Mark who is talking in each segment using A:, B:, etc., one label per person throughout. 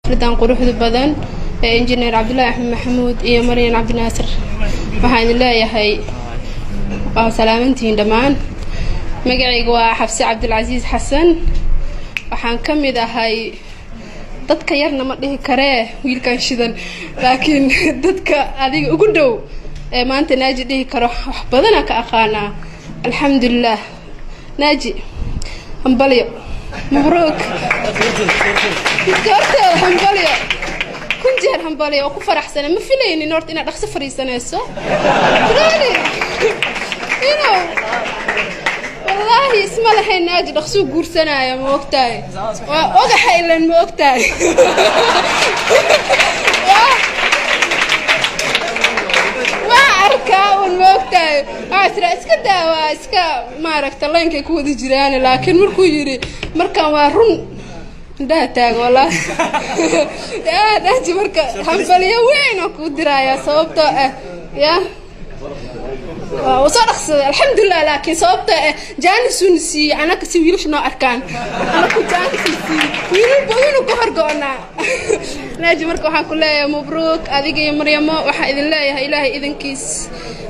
A: Xafladan quruxda badan ee Injineer Cabdulaahi Axmed Maxamuud iyo Maryan Cabdinaasir, waxaan idin leeyahay waa salaamantihiin dhammaan. Magacayga waa Xabse Cabdilcasiis Xasan. Waxaan ka mid ahay dadka yarna ma dhihi karee wiilkan shidan, laakiin dadka adiga ugu dhow ee maanta Naaji dhihi karo wax badanaa ka aqaanaa. Alxamdulilah, Naaji, hambalyo, mabruuk horteeda, hambalyo kun jeer, hambalyo oo ku faraxsana. Ma filaynin horta inaad dhaqso fadhiisanayso. Really? Wallaahi isma lahayn Naaji dhaqsuu guursanaya. Ma ogtahay? Waa ogaxa ilan, ma ogtahay? Waa arkaa un, ma ogtahay? Waxaa tiraa iska daa, waa iska maaragta laynkay ku wada jiraan, laakiin markuu yidhi markaan waa run, indhaha taaga wallaahi. Yaa Naaji, marka hambalyo weyn oo kuu diraaya, sababtoo ah ya waa soo dhaqsaday, alxamdulilah. Laakiin sababta ah jaanisuna siiyey anaka si wiilasha noo arkaan, anaku jaanisna siiyey, wiilal badanu ku horgo'naa Naaji. Marka waxaan ku leeyahay mabruuk adiga iyo Maryamo. Waxaan idin leeyahay Ilaahay idinkiis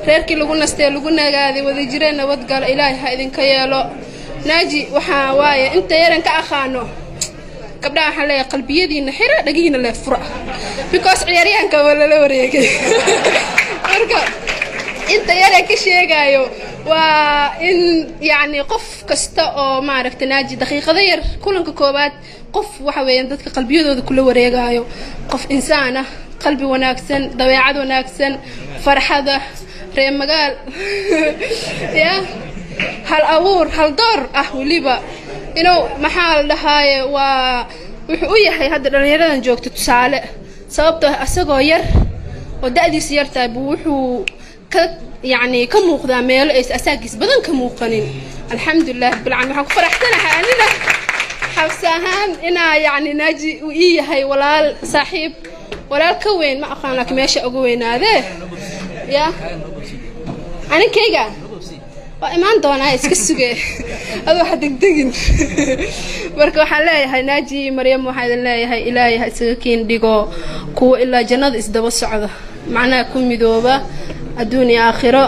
A: reerkii lagu nastee, lagu nagaaday, wada jireen, nabadgalo Ilaahay ha idinka yeelo. Naaji waxaa waaye inta yaran ka aqaano gabdhaha, waxaan leeyahay qalbiyadiina xira, dhagihiina lee fura, because ciyaaryahanka waa lala wareegay. Marka inta yaree ka sheegayo waa in yacni qof kasta oo maaragta Naaji daqiiqado yar kulanka koowaad, qof waxa weeyaan dadka qalbiyadooda kula wareegayo, qof insaan ah, qalbi wanaagsan, dabeecad wanaagsan, farxada, reer magaal ya, hal abuur, hal door ah weliba inuu maxaa la dhahaaye, waa wuxuu u yahay hadda dhallinyaradan joogta tusaale, sababtoo ah asagoo yar oo da'diisa yar tahay buu wuxuu ka yacni ka muuqdaa meelo aysa asaagiis badan ka muuqanin. Alxamdulilah rabbil caalamiin. Waxaan ku faraxsanahay anina Xabsi ahaan inaa yacni Naaji uu ii yahay walaal, saaxiib, walaal ka weyn ma aqaan, laakiin meesha uga weynaadee ya aninkayga waa imaan doonaa, iska suge adoo ha degdegin. Marka waxaan leeyahay Naaji iyo Maryam, waxaan idin leeyahay Ilaahay ha isaga kiin dhigo kuwa ilaa jannada isdaba socda, macnaha ku midooba adduun iyo aakhiro,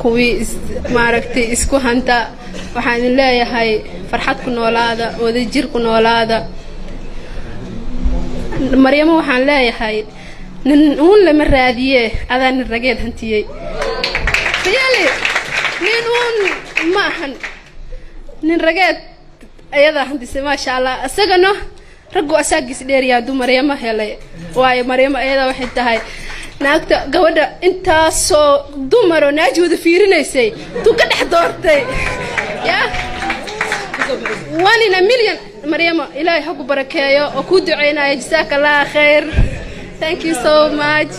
A: kuwii is maaragtay isku hanta. Waxaan idin leeyahay farxad ku noolaada, wadajir ku noolaada. Maryamo waxaan leeyahay nin uun lama raadiye, adaa nin rageed hantiyey. Really, nin uun ma ahan, nin rageed ayadaa hantisay, maasha Allah. Isagana raggu asaagiis dheeriyaa hadduu Maryamo helay, waayo Maryamo ayadaa waxay tahay naagta gabadha intaasoo dumaroo Naaji wada fiirinaysay tuu ka dhex doortay ya one in a million. Maryamo, Ilaahay ha ku barakeeyo oo kuu duceynaya. Jasaaka Allah khayr, thank you so much.